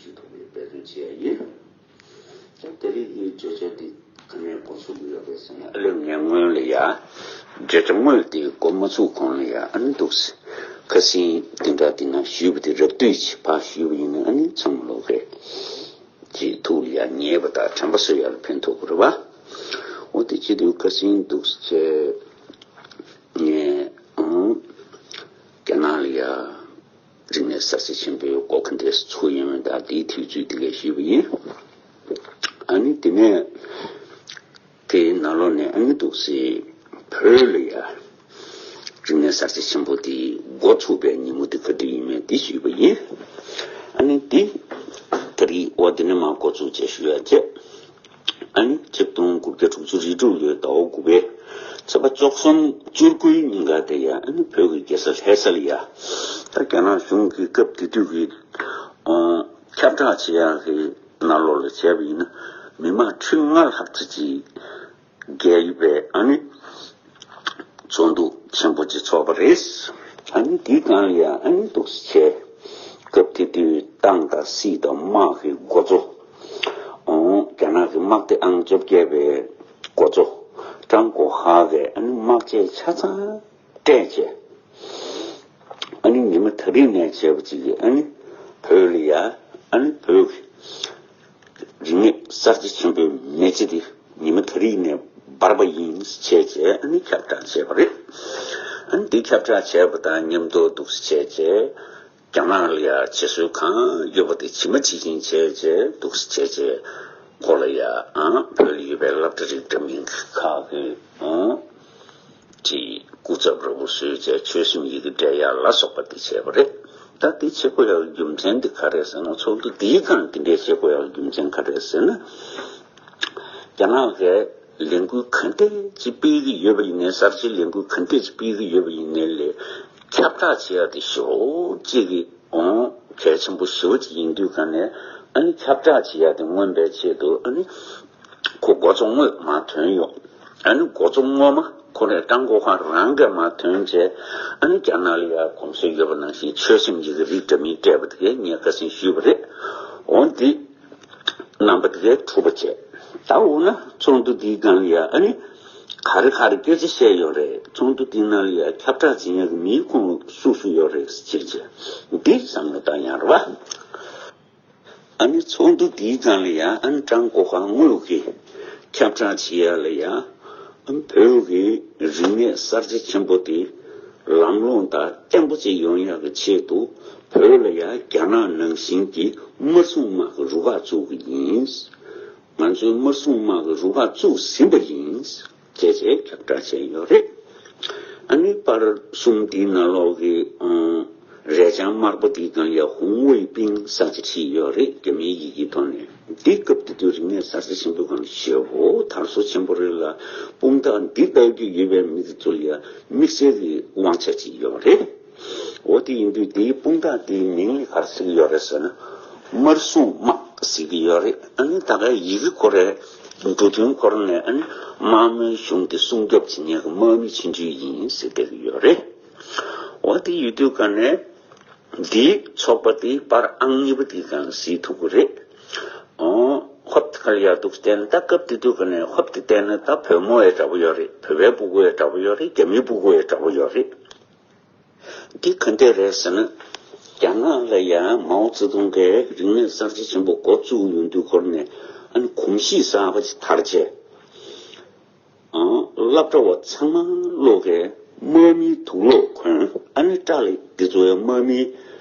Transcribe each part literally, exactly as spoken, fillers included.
ཞིག་ཐོག་ནས་འབད་བརྩོན་བྱས་ཡིན། ད་དེ་རིང་གི་བརྗོད་བྱ་འདི་ག་ནས་འགོ་ཚུགས་ཀྱི་ཡོད་པས་ཟེར་ན། ཨ་ལས་ངས་སྔོན་ལ་ཡ་བརྗོད་བྱ་དངོས་དེ་འགོ་མ་ཚུགས་གོང་ལ་ཡ་ཨ་ནི་འདུག་སེ་ཁ་སང་འདི་འདྲ་འདི་ན་ཞུས་པ་དེ་རབ་བཏུས་ཅིག་ཕར་ཞུས་པ་ཡིན་ན། ཨ་ནི་ཚང་མ་ལོག་གི་ཅིག་ཐུགས་ལ་ཡ་ཉེས་པ་དང་དྲན་པ་གསོ་ཡ་ལ་ཕན་ཐོགས་ཀྱི་རེད་པ། འོ་དེ་བྱེད་དུས་ཁ་སང་འདུག་སེ་ངས་ཨང་རྒྱ་ནག་ལ་ཡ་རིག་གནས་གསར་བརྗེ་ཆེན་པོའི་འགོ་ག་འདྲས་ཚུགས་ཡོད་མེད་དང་དེའི་དུས་ཚོད་དེ་གས་ཞུས་པ་ཡིན། ཨ་ནི་དེ་ནས་དེའི་ནང་ལོགས་ནས་ཨ་ནི་འདུག་སེ་བོད་ལ་ཡ་རིག་གནས་གསར་བརྗེ་ཆེན་པོ་དེ་འགོ་ཚུགས་པའི་ཉིན་མོ་དེ་ག་དུས་ཡིན་མིན་དེ་ཞུས་པ་ཡིན། ཨ་ནི་དེ་ད་རེས་འོ་དེ་ནས་མར་འགོ་ཚུགས་བྱས་ཞུ་ཡ་བྱས། ཨ་ནི་ཆིག་སྟོང་དགུ་བརྒྱ་དྲུག་ཅུ་རེ་དྲུག་ལོའི་ཟླ་བ་དགུ་པའི་ཚེས་པ་བཅུ་གསུམ་བཅུ་དགུའི་ཉིན་ཀ་དེ་ཡ་ཨ་ནི་བོད་ཀྱི་རྒྱལ་ས་ལྷ་ས་ལ་ཡ་ད་རྒྱ་ནག་གཞུང་གི་སྐབས་དེ་དུས་ཀྱི་ཨང་ཁྱབ་བསྒྲགས་བྱེད་ཡག་གི་ནང་ལོགས་ལ་བྱས་པ་ཡིན་ན། མི་མང་ཁྲི་ལྔ་ལྷག་ཙམ་ཅིག་བརྒལ་ཡོད་པའི་ཨ་ནི་ཚོགས་འདུ་ཆེན་པོ་ཅིག་ཚོགས་པ་རེད། ཨ་ནི་དེའི་སྒང་ལ་ཡང་ཨ་ནི་འདུག་སེ་བྱས། སྐབས་དེ་དུས་ཏང་དང་སྲིད་དང་དམག་གི་འགོ་གཙོ། ཨོང་རྒྱ་ནག་གི་དམག་སྡེ་ཨང་བཅོ་བརྒྱད་པའི་འགོ་གཙོ་ཀྲང་གོ་ཧྭ་གིས་ཨ་ནི་དམག་ཆས་ཆ་ཚང་སྤྲད་བྱས། ཨ་ནི་ཉི་མ་དེ་རིང་ནས་བྱས་པ་ཅིག་གིས་ཨ་ནི་བོད་ལ་ཡ་ཨ་ནི་བོད་ཀྱི་རིག་གནས་གསར་བརྗེ་ཆེན་པོའི་མེ་ལྕེ་དེ་ཉི་མ་དེ་རིང་ནས་འབར་བ་ཡིན་བྱས་བྱས་ཨ་ནི་ཁྱབ་བསྒྲགས་བྱས་པ་རེད། ཨ་ནི་འདི་ཁྱབ་བསྒྲགས་བྱས་པ་དང་མཉམ་དུ་འདུག་སེ་བྱས་བྱས་རྒྱ་ནག་ལ་ཡ་བྱེད་སྲོལ་གང་ཡོད་པ་དེ་ཇི་མ་ཇི་བཞིན་བྱས་བྱས་འདུག་སེ་བྱས་བྱས་ཁོ་ལ་ཡ་ཨང་བོད་ལ་ཡོད་པའི་སློབ་གྲྭ་རིགས་འདྲ་མིན་ཁག་གི་ཨང་། གྱི་སྐུ་ཚབ་ར་བུ་བཟོས་བྱས་ཆོས་སེམས་ཡི་གེ་འབྲི་ཡག་ལ་སོགས་པ་དེ་བྱས་པ་རེད། ད་དེ་བྱེད་དགོས་ཡག་རྒྱུ་མཚན་དེ་ག་རེ་རེད་ཟེར་ན། ཚོགས་འདུ་འདིའི་སྒང་དེ་འདྲས་བྱེད་དགོས་ཡག་རྒྱུ་མཚན་ག་རེ་རེད་ཟེར་ན། རྒྱ་ནག་གིས་ལས་འགུལ་ག་འདྲས་ཅིག་སྤེལ་གྱི་ཡོད་པ་ཡིན་ནའི། གསར་བརྗེའི་ལས་འགུལ་ག་འདྲས་ཅིག་སྤེལ་གྱི་ཡོད་པ་ཡིན་ནའི་ལས། ཁྱབ་བསྒྲགས་བྱེད་ཡག་དེ་ཞེ་པོ་ཅིག་གི་ཨོང་གལ་ཆེན་པོ་ཞེ་པོ་ཅིག་ཡིན་དུས་ག་ནས་ཨ་ནི་ཁྱབ་བསྒྲགས་བྱེད་ཡག་དེ་མངོན་པའི་ཆེད་དུ་ཨ་ནི། ཁོ་འགོ་གཙོ་དངོས་མར་ཐོན་ཡོང་། ཨ་ནི་འགོ་གཙོ་ངོ་མ་ཁོ་རེ་ཀྲང་གོ་ཧྭ་རང་གིས་མར་ཐོན་བྱས། ཨ་ནི་རྒྱ་ནག་ལ་ཡ་གོམས་སྲོལ་ཡོད་པ་ནང་བཞིན་ཆོས་སེམས་ཀྱི་རིགས་འདྲ་མིན་སྤྲད་པ་དེ་གས་ངས་ཁ་སང་ཞུས་པ་རེད། འོ་འདི་རྣམ་པ་དེ་གས་གྲུབ་པ་བྱས། ད་འོ་ན་ཚོགས་འདུ་འདིའི་སྒང་ལ་ཡ་ཨ་ནི་ག་རེ་ག་རེ་སྐད་ཆ་བཤད་ཡོད་རེད། ཚོགས་འདུ་འདིའི་ནང་ལ་ཡ་ཁྱབ་བསྒྲགས་བྱེད་མཁན་གྱི་མིའི་ཁོངས་སུ་སུ་ཡོད་རེད་ཟེར་བྱས་འདི་བསམ་བློ་བཏང་ཡག་རེད་པ། ཨ་ནི་ཚོགས་འདུ་འདིའི་སྒང་ལ་ཡང་ཨ་ནི་ཀྲང་གོ་ཧྭ་དངོས་ཀྱིས་ཁྱབ་བསྒྲགས་བྱེད་ཡག་ལ་ཡང་ཨ་ནི་བོད་ཀྱི་རིག་གནས་གསར་བརྗེ་ཆེན་པོ་དེ་ལམ་ལྷོང་དང་བརྟན་པོ་ཅིག་ཡོང་ཡག་གི་ཆེད་དུ། བོད་ལ་ཡང་རྒྱ་ནག་ནང་བཞིན་གྱི་དམར་སྲུང་དམག་གི་རུ་ཁག་བཙུགས་ཀྱི་ཡིན། ང་ཚོས་དམར་སྲུང་དམག་གི་རུ་ཁག་བཙུགས་ཟིན་པ་ཡིན། བྱས་བྱས་ཁྱབ་བསྒྲགས་བྱས་ཡོད་རེད། ཨ་ནི་པར་གསུམ་དེའི་ནང་ལོགས་ཀྱི་ཨང་རས་བྱང་དམར་པོ་དེའི་སྒང་ལ་ཡ་ཧུང་ཝེ་པིང་ཟེར་ཅིག་བྲིས་ཡོད་རེད། རྒྱ་མིའི་ཡི་གེའི་ཐོག་ནས། འདི་སྐབས་དེ་དུས་རིག་གནས་གསར་བརྗེ་ཆེན་པོའི་སྒང་ལ་ཞེ་པོ་དར་སོ་ཆེན་པོ་རེད་ལ། དཔུང་རྟགས་འདི་ལྟ་རྒྱུ་ཡོད་པའི་མི་དེ་ཚོ་ལ་ཡ་དམིགས་བསལ་གྱི་དབང་ཆ་ཅིག་ཡོད་རེད། འོ་དེ་ཡིན་དུས་དེའི་དཔུང་རྟགས་དེའི་མིང་ལ་ག་རེ་ཟེར་གྱི་ཡོད་རེད་ཟེར་ན། དམར་སྲུང་དམག་ཟེར་གྱི་ཡོད་རེད། ཨ་ནི་ད་གའི་ཡི་གེ་ཁོ་རའི་འབྲུ་དོན་ཁོ་ར་ནས་ཨ་ནི་དམར་མོའི་གཞུང་དེ་སྲུང་སྐྱོབ་བྱེད་མཁན་གྱི་དམག་མི་ཆུང་ཆུང་ཡིན་ཟེར་བསྡད་ཀྱི་ཡོད་རེད། འོ་དེ་ཡོད་དུས་ག་ནས་འདིའི་ཚོགས་པ་དེའི་པར་ཨང་གཉིས་པ་དེའི་སྒང་གཟིགས་ཐུབ་ཀྱི་རེད། ཨོ་ཧོབ་དེ་ག་ལ་ཡར་འདུག་བལྟས་ན། ད་སྐབས་དེ་དུས་ག་ནས་ཧོབ་དེ་བལྟས་ན་ད་བོད་མོ་ཡི་འདྲ་པོ་ཡོད་རེད། བོད་པའི་སྤུ་གུ་ཡི་འདྲ་པོ་ཡོད་རེད། རྒྱ་མིའི་སྤུ་གུ་ཡི་འདྲ་པོ་ཡོད་རེད། འདི་ག་འདྲས་རེད་ཟེར་ན། རྒྱ་ནག་ལ་ཡང་མའོ་ཙེ་ཏུང་གིས་རིག་གནས་གསར་བརྗེ་ཆེན་པོ་འགོ་བཙུགས་ཡོང་དུས་སྐོར་ནས་ཨ་ནི་གོམས་གཤིས་གསར་པ་ཅིག་དར་བྱས། ཨང་སློབ་གྲྭ་བ་ཚང་མ་ལོག་གིས་དམག་མིའི་དུག་སློག་གོན། ཨ་ནི་སྐྲ་ལ་འདི་ཚོ་ཡང་དམག་མིའི་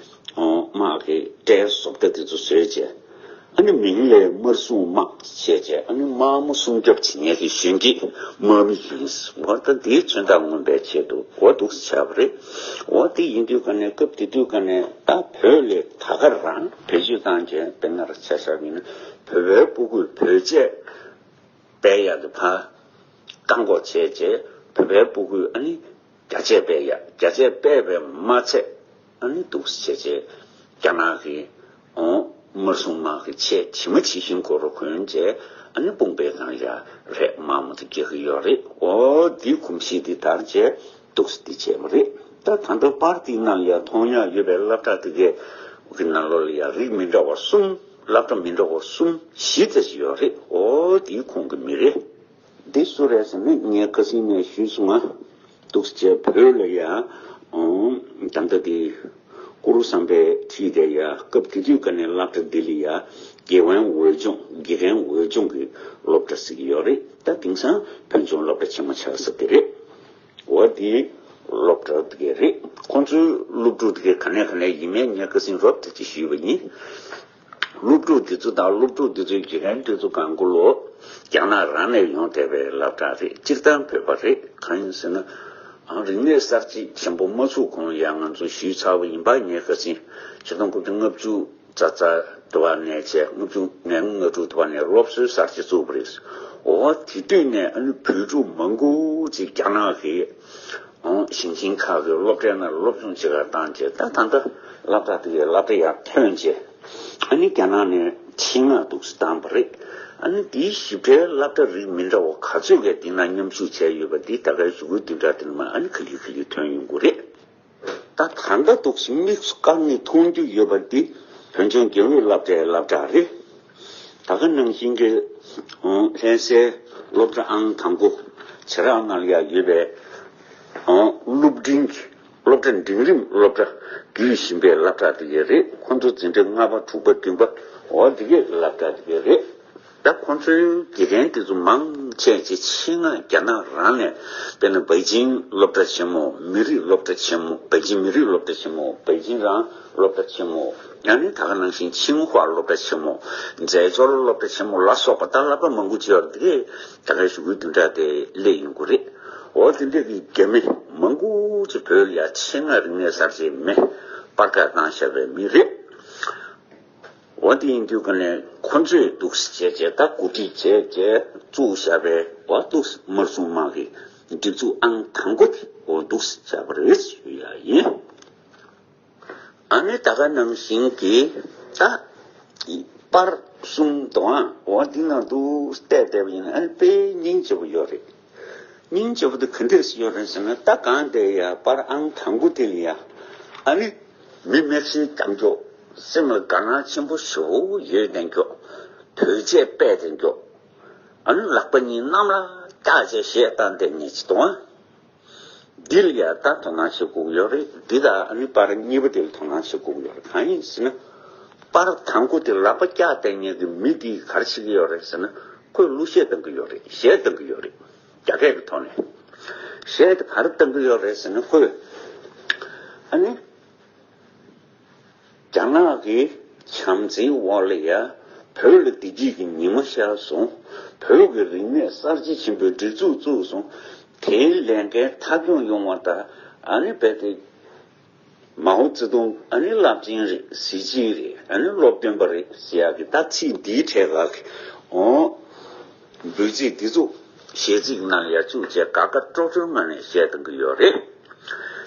ཨང་དམག་གི་སྐྲའི་བཟོ་ལྟ་འདི་ཚོ་བཟོས་བྱས། ཨ་ནི་མིང་ལ་དམར་སྲུང་དམག་བྱས་བྱས། ཨ་ནི་དམར་མོ་སྲུང་སྐྱོབ་བྱེད་མཁན་གྱི་གཞོན་སྐྱེས་དམག་མི་ཡིན། འོ་ད་འདིའི་མཚོན་རྟགས་མངོན་པའི་ཆེད་དུ་འོ་འདུག་སེ་བྱས་པ་རེད། འོ་དེ་ཡིན་དུས་ག་ནས་སྐབས་དེ་དུས་ག་ནས་ད་བོད་ལ་ད་ག་རང་བེད་སྤྱོད་བཏང་བྱས། དཔེར་ན་ར་ཆ་བཞག་པ་ཡིན་ན་བོད་པའི་སྤུ་གུས་བོད་ཆས་སྤེལ་ཡག་གི་ཕར་བཀག་འགོག་བྱས་བྱས། བོད་པའི་སྤུ་གུས་ཨ་ནི་རྒྱ་ཆས་སྤེལ་ཡག་རྒྱ་ཆས་སྤེལ་བས་མ་ཚད། ཨ་ནི་འདུག་སེ་བྱས་བྱས་རྒྱ་ནག་གི་ཨོ་དམར་སྲུང་དམག་གི་ཆས་ཇི་མ་ཇི་བཞིན་གོ་རུ་གོན་བྱས། ཨ་ནི་དཔུང་པའི་སྒང་ཡ་རས་དམར་མོ་དེ་རྒྱག་གི་ཡོད་རེད། ཨོ་འདི་གོམས་གཤིས་འདི་དར་བྱས་འདུག་སེ་འདི་བྱས་པ་རེད། ད་ད་ལྟ་པར་འདི་ནང་ཡ་མཐོང་ཡག་ཡོད་པའི་སློབ་གྲྭ་དེ་གའི་གི་ནང་ལོགས་ལ་ཡ་རིགས་མི་འདྲ་བ་གསུམ་ སློབ་གྲྭ་མི་འདྲ་བ་གསུམ་བཞི་ཙམ་ཞིག་ཡོད་རེད། འོ་དེའི་ཁོངས་ཀྱི་མི་རེད། འདི་སུ་རེད་ཟེར་ན་ངས་ཁ་སང་ནས་ཞུས་སོང་ང་། འདུག་སེ་བྱས་བོད་ལ་ཡ། ཨང་། ད་ལྟ་དེ་ཀུ་རུ་བསམ་འཕེལ་ཁྲིད་དེ་ཡ། སྐབས་དེ་དུས་ཀ་ནས་སློབ་གྲྭ་འདི་ལ་ཡ་དགེ་བན་འོས་སྦྱོང་དགེ་རྒན་འོས་སྦྱོང་གི་སློབ་གྲྭ་ཟེར་གྱི་ཡོད་རེད། ད་དེང་སང་བོད་ལྗོངས་སློབ་གྲྭ་ཆེན་མོ་ཆགས་ས་དེ་རེད། འོ་དེ་སློབ་གྲྭ་དེ་ག་རེད། ཁོང་ཚོའི་སློབ་ཕྲུག་དེ་ག་ག་ནས་ག་ནས་ཡིན་མིན་ངས་ཁ་སང་རོབ་ཙམ་ཅིག་ཞུས་པ་ཡིན། སློབ་ཕྲུག་དེ་ཚོ་དང་སློབ་ཕྲུག་དེ་ཚོའི་དགེ་རྒན་དེ་ཚོ་གང་ག་ལོ་རྒྱ་ནག་རང་ནས་ཡོང་བསྡད་པའི་སློབ་གྲྭ་རེད། སྤྱིར་བཏང་བོད་པ་རེད། གང་ཡིན་ཟེར་ན། ཨང་། རིག་གནས་གསར་བརྗེ་ཆེན་པོ་མ་ཚུགས་གོང་ལ་ཡང་ང་ཚོ་ཞུས་ཚར་བ་ཡིན་པ། ངས་ཁ་སང་ཕྱི་ལོ་ཆིག་སྟོང་དགུ་བརྒྱ་ལྔ་བཅུ་ཙ་ཙ་དུ་བ་ནས་བྱས་ལྔ་བཅུ་ང་ལྔ་དྲུག་དུ་བ་ནས་སློབ་གསོའི་གསར་བརྗེ་བཙུགས་པ་རེད། འོ་དེ་དུས་ནས་ཨ་ནི་བོད་ཕྲུག་མང་པོ་ཅིག་རྒྱ་ནག་གི་ཨང་། ཞིང་ཆེན་ཁག་གི་སློབ་གྲྭའི་ནང་སློབ་སྦྱོང་བྱེད་གར་བཏང་རྗེས། ད་ད་ལྟ་སློབ་གྲྭ་དེ་གའི་སློབ་གྲྭ་ཡར་ཐོན་རྗེས། ཨ་ནི་རྒྱ་ནག་ནས་ཆེད་མངགས་འདུག་སེ་བཏང་བ་རེད། ཨ་ནི་དེའི་ཞིབ་ཕྲའི་སློབ་གྲྭ་རིགས་མི་འདྲ་བ་ག་ཚོད་ཀྱིས་དེ་ན་མཉམ་ཞུགས་བྱས་ཡོད་པ་འདི་ད་གའི་གཞུག་གུའི་བདུན་ཕྲག་དེ་ནང་ཨ་ནི་ག་ལེ་ག་ལེ་ཐོན་ཡོང་གི་རེད། ད་ད་ལྟ་འདུག་སེ་དམིགས་སུ་བཀར་ནས་མཐོང་རྒྱུ་ཡོད་པ་འདི་བོད་ལྗོངས་དགེ་འོས་སློབ་གྲྭའི་སློབ་གྲྭ་རེད། ད་ག་ནང་བཞིན་གྱི་ཨང་། ལྷ་སའི་སློབ་གྲྭ་ཨང་དང་པོ་བྱེ་བྲག་ནང་ལ་ཡང་ཡོད་པའི་ཨང་། སློབ་འབྲིང་གི་སློབ་གྲྭ། འབྲིང་རིམ་སློབ་གྲྭ་བརྒྱུད་བཞིན་པའི་སློབ་གྲྭ་དེ་ག་རེད། ཁོང་ཚོ་འཛིན་གྲྭ་ལྔ་པ་དྲུག་པ་བདུན་པ་འོ་དེ་གའི་སློབ་གྲྭ་དེ་ག་རེད། ད་ཁོང་ཚོའི་དགེ་རྒན་དེ་ཚོ་མང་ཆེ་ཅིག་ཆེད་མངགས་རྒྱ་ནག་རང་ནས། དཔེར་ན་པེ་ཅིང་སློབ་གྲྭ་ཆེན་མོ། མི་རིགས་སློབ་གྲྭ་ཆེན་མོ། པེ་ཅིང་མི་རིགས་སློབ་གྲྭ་ཆེན་མོ། པེ་ཅིང་རང་སློབ་གྲྭ་ཆེན་མོ། ཡང་ན་ད་ག་ནང་བཞིན་ཆིང་ཧྭ་སློབ་གྲྭ་ཆེན་མོ། མཛེས་སྦྱོར་སློབ་གྲྭ་ཆེན་མོ་ལ་སོགས་པ། ད་སློབ་གྲྭ་མང་པོ་ཅིག་ཡོད་རེད། དེ་གའི་ད་གའི་གཞུག་གུའི་བདུན་ཕྲག་དེ་སླེབས་ཡོང་གི་རེད། འོ་དེ་འདྲ་གི་རྒྱ་མི་མང་པོ་ཅིག་བོད་ལ་ཡ་ཆེད་མངགས་རིག་གནས་གསར་བརྗེའི་མི་སྤར་ཁ་བཏང་བཞག་པའི་མི་རེད། འོ་དེ་ཡིན་དུས་ཀ་ནས་ཁོ་ཚོས་འདུག་སེ་བྱས་བྱས། ད་གོ་སྒྲིག་བྱས་བྱས་བཙུགས་བཞག་པའི་འོ་འདུག་སེ་དམར་སྲུང་དམག་གི་སྒྲིག་འཛུགས་ཨང་དང་པོ་དེ་འོ་འདུག་སེ་བྱས་པ་རེད་ཞུ་ཡ་ཡིན། ཨ་ནི་ད་ག་ནང་བཞིན་གྱི་ད་པར་གསུམ་དང་འོ་འདི་ནང་འདུག་སེ་བལྟས་བལྟས་པ་ཡིན་ན། ཨ་ནི་དཔེ་སྙིང་རྗེ་པོ་ཡོད་རེད། སྙིང་རྗེ་པོ་དེ་ག་འདྲས་སེ་ཡོད་རེད་ཟེར་ན། ད་གང་དེ་ཡ་པར་ཨང་དང་པོ་དེ་ལ་ཡ་ཨ་ནི་མི་མེར་སྲེག་རྒྱབ་མགྱོགས། སེམས་ལ་དགའ་སྣང་ཆེན་པོ་ཞེ་པོ་ཡོད་བསྡད་མགྱོགས། དོས་ཆས་སྤྲས་བསྡད་མགྱོགས། ཨ་ནི་ལག་པ་གཉིས་གནམ་ལ་བཀྱགས་བྱས་གཞས་བཏང་བསྡད་མཁན་ཅིག་འདུག་ཨ། འདི་ལ་ཡ་ད་དོ་སྣང་བྱེད་དགོས་ཀྱི་ཡོད་རེད། འདི་དང་ཨ་ནི་པར་གཉིས་པ་དེ་ལ་དོ་སྣང་བྱེད་དགོས་ཀྱི་ཡོད་རེད། གང་ཡིན་ཟེར་ན། པར་དང་པོ་དེ་ལག་པ་བཀྱགས་བསྡད་མཁན་གྱི་མི་དེས་ག་རེ་བྱེད་ཀྱི་ཡོད་རེད་ཟེར་ན། ཁོས་གླུ་གཞས་བཏང་གི་ཡོད་རེད། གཞས་བཏང་གི་ཡོད་རེད། རྒྱ་སྐད་ཀྱི་ཐོག་ནས། གཞས་དེ་ག་རེ་བཏང་གི་ཡོད་རེད་ཟེར་ན། ཁོས་ཨ་ནི་རྒྱ་ནག་གི་བྱམས་བརྩེའི་འོག་ལ་ཡ་བོད་ལ་བདེ་སྐྱིད་ཀྱི་ཉི་མ་ཤར་སོང་། བོད་ཀྱི་རིག་གནས་གསར་བརྗེ་ཆེན་པོའི་སྒྲིག་འཛུགས་བཙུགས་སོང་། དེའི་ལས་འགན་མཐའ་འཁྱོངས་ཡོང་བ་དང་། ཨ་ནི་རྦད་དེ་མའོ་ཙེ་ཏུང་ཨ་ནི་རླབས་ཆེན་རེད། གཟི་བརྗིད་རེད། ཨ་ནི་སློབ་སྟོན་པ་རེད་ཟེར་ཡག་གི་ད་ཚིག་འདིའི་གྲས་ཁག་གི་འོ་འབོད་ཚིག་འདི་ཚོ་གཞས་ཚིག་ནང་ལ་ཡར་བཅུག་བྱས་དགའ་དགའ་སྤྲོ་སྤྲོའི་ངང་ནས་གཞས་གཏོང་གི་ཡོད་རེད།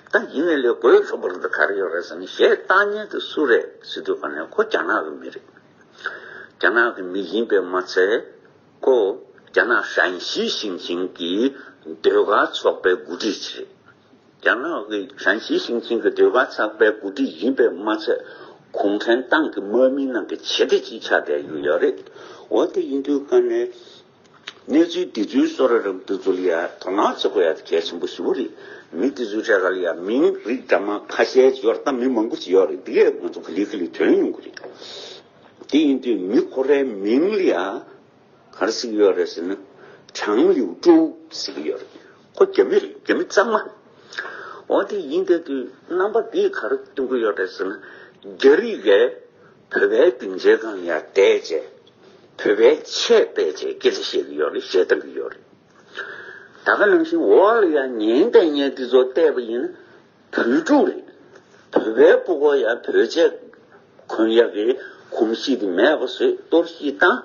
ད་ཡིན་ནའི་ལས་དགོད་བྲོ་བོ་རེད། ད་ག་རེ་ཡོད་རེད་ཟེར་ན། གཞས་བཏང་མཁན་དེ་སུ་རེད་ཟེར་དུས་ཀ་ནས་ཁོ་རྒྱ་ནག་གི་མི་རེད། རྒྱ་ནག་གི་མི་ཡིན་པས་མ་ཚད། ཁོ་རྒྱ་ནག་ཧྲན་ཞི་ཞིང་ཆེན་གྱི་ཟློས་གར་ཚོགས་པའི་འགོ་ཁྲིད་ཅིག་རེད། རྒྱ་ནག་གི་ཧྲན་ཞི་ཞིང་ཆེན་གྱི་ཟློས་གར་ཚོགས་པའི་འགོ་ཁྲིད་ཡིན་པས་མ་ཚད། གུང་ཁྲན་ཏང་གི་དམག་མིའི་ནང་གི་བྱེད་གཏེ་ཅིག་ཆགས་བསྡད་ཡོད་ཡོད་རེད། འོ་དེ་ཡིན་དུས་ཀ་ནས་གནས་ཚུལ་འདི་ཚོའི་བཟོ་འདྲ་རབ་འདི་ཚོ་ལ་ཡ་དོ་སྣང་བྱེད་དགོས་ཡ་དེ་གལ་ཆེན་པོ་ཞེ་པོ་རེད། མི་འདི་ཚོའི་གྲས་ཁ་ལ་ཡ་མིང་རིགས་འདྲ་མིན་ཁ་ཤས་ཡོད་རེད། ད་མི་མང་པོ་ཞིག་ཡོད་རེད། འདི་གས་ང་ཚོ་ག་ལེ་ག་ལེ་ཐོན་ཡོང་གི་རེད། དེ་ཡིན་དུས་མི་ཁོ་རའི་མིང་ལ་ཡ་ག་རེ་ཟེར་གྱི་ཡོད་རེད་ཟེར་ན། ཁྲང་ལིའུ་ཀྲོའུ་ཟེར་གྱི་ཡོད་རེད། ཁོ་རྒྱ་མི་རེད། རྒྱ་མི་གཙང་མ། འོ་དེ་ཡིན་དེ་དུས་རྣམ་པ་འདིས་ག་རེ་སྟོན་གྱི་ཡོད་རེད་ཟེར་ན། རྒྱ་རིགས་ཀྱིས་བོད་པའི་སྡིངས་ཆའི་སྒང་ལ་ཡ་བསྡད་བྱས། བོད་པའི་ཆས་སྤྲས་བྱས་སྐད་ཆ་བཤད་ཀྱི་ཡོད་རེད། གཞས་བཏང་གི་ཡོད་རེད། ད་ག་ནང་བཞིན་འོག་ལ་ཡ་ཉན་བསྡད་མཁན་འདི་ཚོ་བལྟས་པ་ཡིན་ན། བོད་ཕྲུག་རེད། བོད་པའི་ཕྲུ་གུ་ཡང་བོད་ཆས་གོན་ཡག་གི་གོམས་གཤིས་དེ་མེད་པ་བཟོས། གཏོར་བཤིག་བཏང་།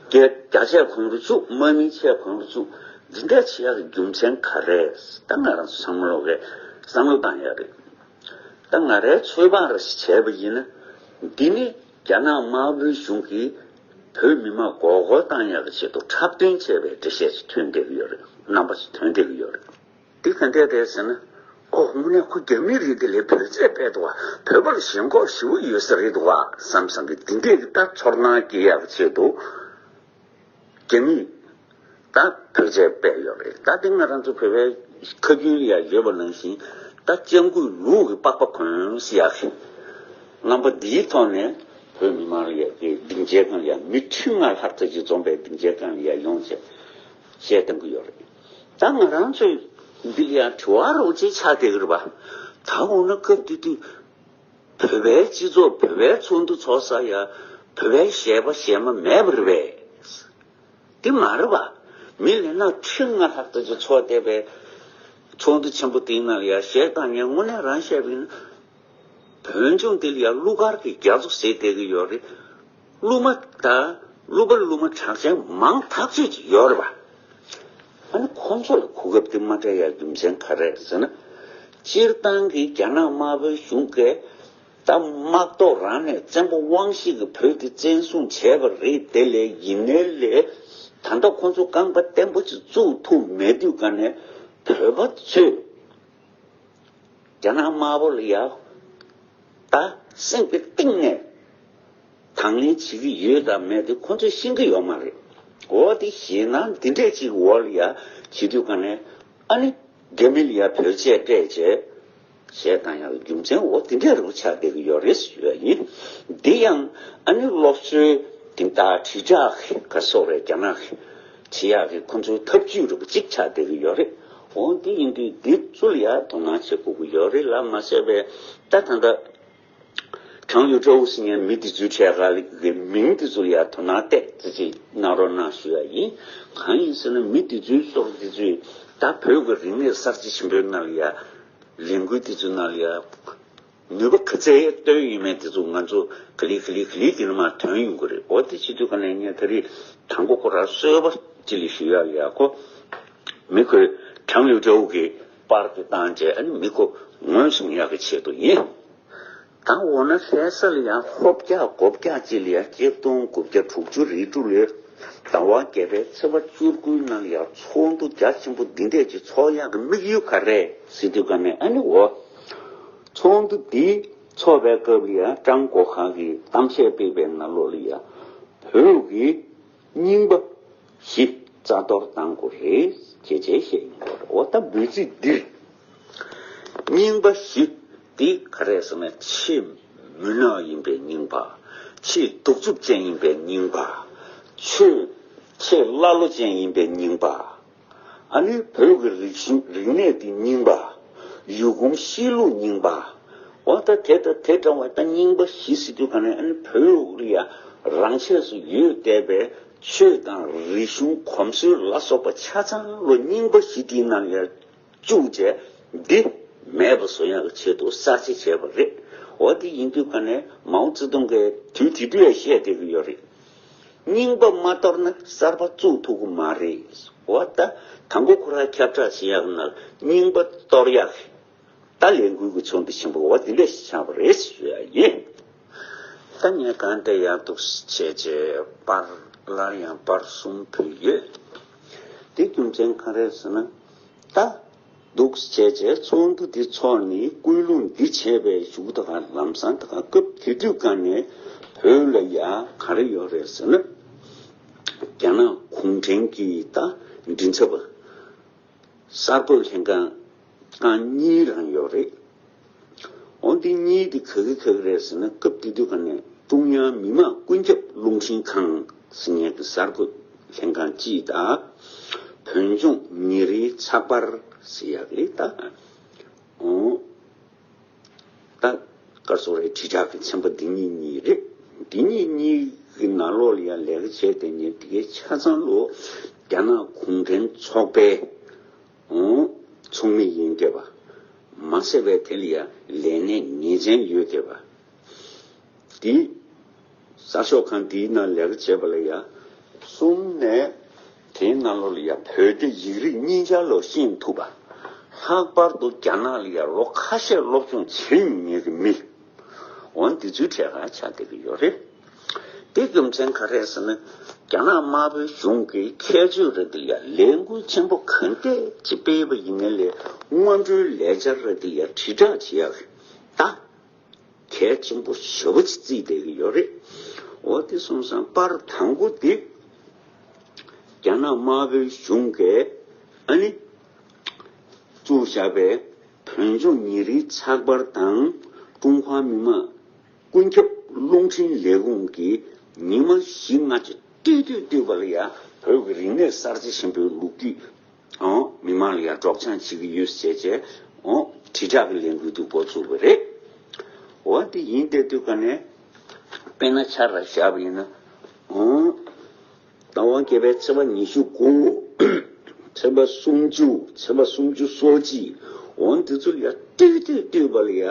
རྒྱ་རྒྱ་ཆས་གོན་རུ་བཅུག་དམག་མིའི་ཆས་གོན་རུ་བཅུག་འདི་འདྲ་བྱེད་ཡག་གི་རྒྱུ་མཚན་ག་རེ་རེད། ད་ང་རང་ཚོ་བསམ་བློ་གས་བསམ་བློ་བཏང་ཡག་རེད། ད་ང་རའི་ཚོད་དཔག་རེ་ཞིག་བྱས་པ་ཡིན་ན། འདི་ནི་རྒྱ་ནག་དམར་པོའི་གཞུང་གིས་བོད་མི་མང་མགོ་སྐོར་བཏང་ཡག་གི་ཆེད་དུ་འཁྲབ་སྟོན་བྱས་པའི་འགྲེལ་བཤད་ཅིག་ཐོན་བསྡད་ཀྱི་ཡོད་རེད། རྣམ་པ་ཅིག་ཐོན་བསྡད་ཀྱི་ཡོད་རེད། འདི་ག་འདྲས་རེད་ཟེར་ན། ཨོ་དངོས་གནས་ཁོ་རྒྱ་མི་རེད་དེ་ལས་བོད་ཚད་སྤེལ་འདུག་བ། བོད་པ་ལ་ཞེན་ཁོག་ཞེ་པོ་ཡོད་ས་རེད་འདུག་བ་བསམ་བསམ་གི་འདི་འདྲས་ཀྱི་ད་ཚོར་སྣང་སྐྱེ་ཡག་ཆེད་དུ། རྒྱ་མི། ད་བོད་ཆས་སྤེལ་ཡོད་རེད། ད་དེ་ང་རང་ཚོ་བོད་པའི་ཁ་རྒྱུན་ལ་ཡ་ཡོད་པ་ནང་བཞིན་ད་སྤྱང་ཀིའི་ལུག་གི་པགས་པ་གོན་ཟེར་ཡག་གི་རྣམ་པ་འདིའི་ཐོག་ནས་བོད་མི་མང་ལ་ཡ་གི་སྡིངས་ཆའི་སྒང་ལ་ཡ་མི་ཁྲི་ལྔ་ལྷག་ཙམ་ཅིག་འཛོམས་པའི་སྡིངས་ཆའི་སྒང་ལ་ཡ་ཡོང་བྱས་བཤད་གཏང་གི་ཡོད་རེད། ད་ང་རང་ཚོས་འདི་ལ་ཡ་དྲི་བ་རོགས་ཅིག་ཆགས་བསྡད་ཀྱི་རེད་པ། ད་འོ་ན་སྐབས་དེ་དུས་བོད་པའི་སྤྱི་ཚོགས་བོད་པའི་ཚོགས་འདུ་ཚོགས་ས་ཡ་བོད་པའི་གཞས་པ་གཞས་མ་མེད་པ་རེད་པས། དེ་མ་རེད་པ། མི་ལས་ན་ཁྲི་ལྔ་ལྷག་ཙམ་ཅིག་ཚོགས་བསྡད་པའི་ཚོགས་འདུ་ཆེན་པོ་དེའི་ནང་ལ་ཡ་གཞས་བཏང་མཁན་དངོས་གནས་རང་བཤད་པ་ཡིན་ན། བོད་ལྗོངས་འདི་ལ་ཡ་གླུ་གར་གྱི་རྒྱ་མཚོ་ཟེར་བསྡད་ཀྱི་ཡོད་རེད། གླུ་མ་དང་གླུ་པ་གླུ་མ་གྲགས་ཅན་མང་ཐག་ཆོད་ཅིག་ཡོད་རེད་པ། ཨ་ནི་ཁོང་ཚོ་ལ་གོ་སྐབས་དེ་མ་སྤྲད་ཡ་རྒྱུ་མཚན་ག་རེ་རེད་ཟེར་ན། སྤྱིར་བཏང་གི་རྒྱ་ནག་དམར་པོའི་གཞུང་གིས་ད་དམག་ཐོག་རང་ནས་བཙན་པོ་དབང་ཤེད་ཀྱིས་བོད་དེ་བཙན་བཟུང་བྱས་པ་རེད། དེ་ལས་ཡིན་ནའི་ལས་ད་ལྟ་ཁོང་ཚོ་རྐང་པ་བརྟན་པོ་ཅིག་བཙུགས་ཐུབ་མེད་དུས་ག་ནས་བོད་པ་ཚོས་རྒྱ་ནག་དམར་པོ་ལ་ཡ་ད་སེམས་ཀྱི་གཏིང་ནས་དང་ལེན་བྱེད་ཀྱི་ཡོད་དམ་མེད་དེ་ཁོ་ཚོས་ཤེས་ཀྱི་ཡོད་མ་རེད། འོ་དེ་ཞེད་སྣང་འདི་འདྲས་ཅིག་འོག་ལ་ཡ་བྱེད་དུས་ག་ནས་ཨ་ནི་རྒྱ་མི་ལ་ཡ་བོད་ཆས་སྤྲད་བྱས་གཞས་བཏང་ཡག་རྒྱུ་མཚན་འོ་དེ་འདྲས་རུ་ཆགས་བསྡད་ཀྱི་ཡོད་རེད་ཞུ་ཡ་ཡིན། འདི་ཡང་ཨ་ནི་སློབ་གསོའི་དེ་ལྟར་དྲིལ་བསྒྲགས་ག་སོགས་རེད། རྒྱ་ནག་གི་བྱེད་ཡག་གི་ཁོ་ཚོའི་ཐབས་ཇུས་རུ་གཅིག་ཆགས་བསྡད་ཀྱི་ཡོད་རེད། འོ་འདི་ཡིན་དུས་འདི་ཚོ་ལ་ཡ་དོ་སྣང་བྱེད་དགོས་ཀྱི་ཡོད་རེད་ལ་མ་ཟད་པའི་ད་ད་ལྟ། ཁྲང་ལིའུ་ཀྲོའུ་ཟེར་མཁན་མི་དེ་ཚོའི་གྲས་ཁ་གི་མིང་དེ་ཚོ་ལ་ཡ་དོ་སྣང་ཏོག་ཙམ་ཅིག་གནང་རོགས་གནང་ཞུ་ཡ་ཡིན། གང་ཡིན་ཟེར་ན་མི་དེ་ཚོའི་སོགས་དེ་ཚོས་ད་བོད་ཀྱི་རིག་གནས་གསར་བརྗེ་ཆེན་པོའི་ནང་ལ་ཡ་ལས་འགུལ་དེ་ཚོའི་ནང་ལ་ཡ་ནུས་པ་ག་ཚད་བཏོན་ཡོད་མེད་དེ་ཚོ་ང་ཚོ་ག་ལེ་ག་ལེ་ག་ལེ་དེ་ནས་མར་ཐོན་ཡོང་གི་རེད། འོ་དེ་བྱེད་དུས་ག་ནས་ངས་ད་རེས་དང་པོ་ཁོ་རང་གསོལ་བ་ཅིག་ལ་ཞུ་ཡ་ཡ་ཁོ་མི་ཁོས་ཁྲང་ལིའུ་ཀྲོའུ་གི་པར་དེ་བཏང་རྗེས་ཨ་ནི་མི་ཁོ་ངོས་བཟུང་ཡག་གི་ཆེད་དུ་ཡིན། ད་འོ་ན་ལྷ་ས་ལ་ཡང་ལྷོ་བརྒྱ་སྒོ་བརྒྱ་ཅིག་ལ་ཡང་གཅིག་སྟོང་དགུ་བརྒྱ་དྲུག་ཅུ་རེ་དྲུག་ལོའི་ཟླ་བ་བརྒྱད་པའི་ཚེས་པ་བཅུ་དགུའི་ནང་ལ་ཡང་ཚོགས་འདུ་རྒྱ་ཆེན་པོ་འདི་འདྲས་ཅིག་ཚོགས་ཡག་གི་དམིགས་ཡུལ་ག་རེ་ཟེར་དུས་ག་ནས་ཨ་ནི་འོ། ཚོགས་འདུ་འདི་ཚོགས་པའི་སྐབས་ལ་ཡང་ཀྲང་གོ་ཁ་གིས་གཏམ་བཤད་སྤེལ་བའི་ནང་ལོགས་ལ་ཡང་བོད་ཀྱི་རྙིང་པ་བཞི་རྩ་གཏོར་གཏང་དགོས་རེད་ཅེས་བྱས་བཤད་ཡོང་གི་ཡོད་རེད། འོ་ད་འབོད་ཚིག་འདིར། རྙིང་པ་བཞི་འདི་ག་རེ་ཟེར་ན་ཆེས་མུན་ནག་ཡིན་པའི་རྙིང་པ། ཆེས་གདུག་རྩུབ་ཅན་ཡིན་པའི་རྙིང་པ། ཆོས་ཆེས་ཀླ་ཀློ་ཅན་ཡིན་པའི་རྙིང་པ། ཨ་ནི་བོད་ཀྱི་རིག་གཞུང་རིག་གནས་འདི་རྙིང་པ། ཡུལ་གོམས་གཤིས་ལུགས་རྙིང་པ། འོ་ད་དེ་ད་དེ་འདྲ་བ་ད་རྙིང་པ་བཞི་ཟེར་དུས་ག་ནས་ཨ་ནི་བོད་ལ་ཡ་རང་ཆས་སུ་ཡོད་བསྡད་པའི་ཆོས་དང་རིག་གཞུང་གོམས་སྲོལ་ལ་སོགས་པ་ཆ་ཚང་ལོ་རྙིང་པ་བཞི་དེའི་ནང་ཡ་བཅུག་བྱས་འདི་མེད་པ་བཟོ་ཡག་གི་ཆེད་དུ་གསར་བརྗེ་བྱས་པ་རེད། འོ་དེ་ཡིན་དུས་ག་ནས་མའོ་ཙེ་ཏུང་གིས་དུས་དེ་དུས་ཡང་བཤད་བསྡད་ཀྱི་ཡོད་རེད། རྙིང་པ་མ་གཏོར་ན་གསར་པ་བཙུགས་ཐུབ་ཀྱི་མ་རེད། འོ་ད་དང་པོ་ཁོ་རང་ཁྱབ་བསྒྲགས་བྱེད་ཡག་ན་རྙིང་པ་གཏོར་ཡག་ད་ལས་འགུལ་གྱི་ཚོགས་འདུ་ཆེན་པོ་འོ་དེ་འདྲ་ཞིག་ཆགས་པ་རེད་ཞུ་ཡ་ཡིན། ད་ངས་གང་ལྟར་ཡང་འདུག་བྱས་རྗེས་པར་སླར་ཡང་པར་གསུམ་ཕུལ་ཡོད། དེ་རྒྱུ་མཚན་ག་རེ་ཟེར་ན། ད་འདུག་བྱས་རྗེས་ཚོགས་འདུ་འདི་ཚོགས་ནས་སྐུལ་སློང་འདི་བྱས་པའི་གཞུག་ད་ག་ལམ་སང་ད་ག་སྐབས་དེ་དུས་ག་ནས་བོད་ལ་ཡ་ག་རེ་ཡོད་རེད་ཟེར་ན། རྒྱ་ནག་གུང་ཁྲན་གྱི་ད་མགྲིན་ཚབ་པ། གསར་འགོད་ལྷན་ཁང་ཁང་གཉིས་རང་ཡོད་རེད། འོ་འདི་གཉིས་འདི་ག་གི་ག་གི་རེད་ཟེར་ན་སྐབས་དེ་དུས་ག་ནས་ཀྲུང་དབྱང་མི་དམངས་ཀུན་ཁྱབ་རླུང་འཕྲིན་ཁང་ཟེར་མཁན་གྱི་གསར་འགོད་ལྷན་ཁང་གཅིག་དང་བོད་ལྗོངས་ཉིན་རེའི་ཚགས་པར་ཟེར་ཡག་རེད་ད། འོ། ད་ག་སོ་རེ་དྲིལ་བསྒྲགས་ཀྱི་ཚན་པ་འདི་གཉིས་གཉིས་རེད། འདི་གཉིས་གཉིས་ཀྱི་ནང་ལོགས་ལ་ཡང་ལས་ཀ་བྱས་བསྡད་མཁན་དེ་གའི་ཆ་ཚང་ལོ་རྒྱ་ནག་གུང་ཁྲན་ཚོགས་པའི་ཨོ་ཚོགས་མི་ཡིན་བསྡད་པ་མ་ཟད་པའི་དེ་ལ་ཡང་ལས་གནས་ངེས་ཅན་ཡོད་བསྡད་པ་འདི། གསར་ཤོག་ཁང་འདིའི་ནང་ལས་ཀ་བྱེད་པ་ལ་ཡང་གསུམ་ནས་དེའི་ནང་ལོགས་ལ་ཡང་བོད་སྐད་ཡིག་རིགས་གཉིས་ཆར་ལོ་ཤེས་ཐུབ་པ། ལྷག་པར་དུ་རྒྱ་ནག་ལ་ཡང་ལོ་ཁ་ཤས་སློབ་སྦྱོང་བྱེད་མྱོང་མཁན་གྱི་མི་འོ་འདི་ཚོའི་གྲས་ཁག་ཆགས་བསྡད་ཀྱི་ཡོད་རེད། དེ་རྒྱུ་མཚན་ག་རེ་ཟེར་ན། རྒྱ་ནག་དམར་པོའི་གཞུང་གི་ཁྱད་ཆོས་རེད་དེ་ཡ། ལས་འགུལ་ཆེན་པོ་གང་ཐད་ཅིག་སྤེལ་བ་ཡིན་ནའི་ལས་སྔོན་འགྲོའི་ལས་འཆར་རེད་དེ་ཡ་དྲིལ་བསྒྲགས་བྱེད་ཡག་གི་ད་གལ་ཆེན་པོ་ཞེ་པོ་ཅིག་བརྩིས་བསྡད་ཀྱི་ཡོད་རེད། འོ་དེ་སོང་ཙང་པར་དང་པོ་དེ་རྒྱ་ནག་དམར་པོའི་གཞུང་གིས་ཨ་ནི་བཙུགས་བཞག་པའི་བོད་ལྗོངས་ཉིན་རེའི་ཚགས་པར་དང་ཀྲུང་ཧྭ་མི་དམངས་ཀུན་ཁྱབ་རླུང་འཕྲིན་ལས་ཁུངས་ཀྱིས་ཉི་མ་བཞི་ལྔ་ཅིག་ལྟོས་ལྟོས་ལྟོས་པ་ལ་ཡ་བོད་ཀྱི་རིག་གནས་གསར་བརྗེ་ཆེན་པོའི་ལོ་རྒྱུས་ཨང་མི་མང་ལ་ཡ་སྒྲོག་སྦྱང་བྱེད་ཀྱི་ཡོད་ཟེར་བྱས་ཨང་དྲིལ་བསྒྲགས་ཀྱི་ལས་འགུལ་དུ་འགོ་ཚུགས་པ་རེད། འོ་དེ་ཡིན་བསྡད་དུས་ཀ་ནས་དཔེར་ན་ཆ་ར་བཞག་པ་ཡིན་ན་ཨང་། ཟླ་བ་བརྒྱད་པའི་ཚེས་པ་ཉི་ཤུ་དགུ། ཚེས་པ་སུམ་ཅུ། ཚེས་པ་སུམ་ཅུ་སོ་གཅིག་འོ་འདི་ཚོ་ལ་ཡ་ལྟོས་ལྟོས་ལྟོས་པ་ལ་ཡ་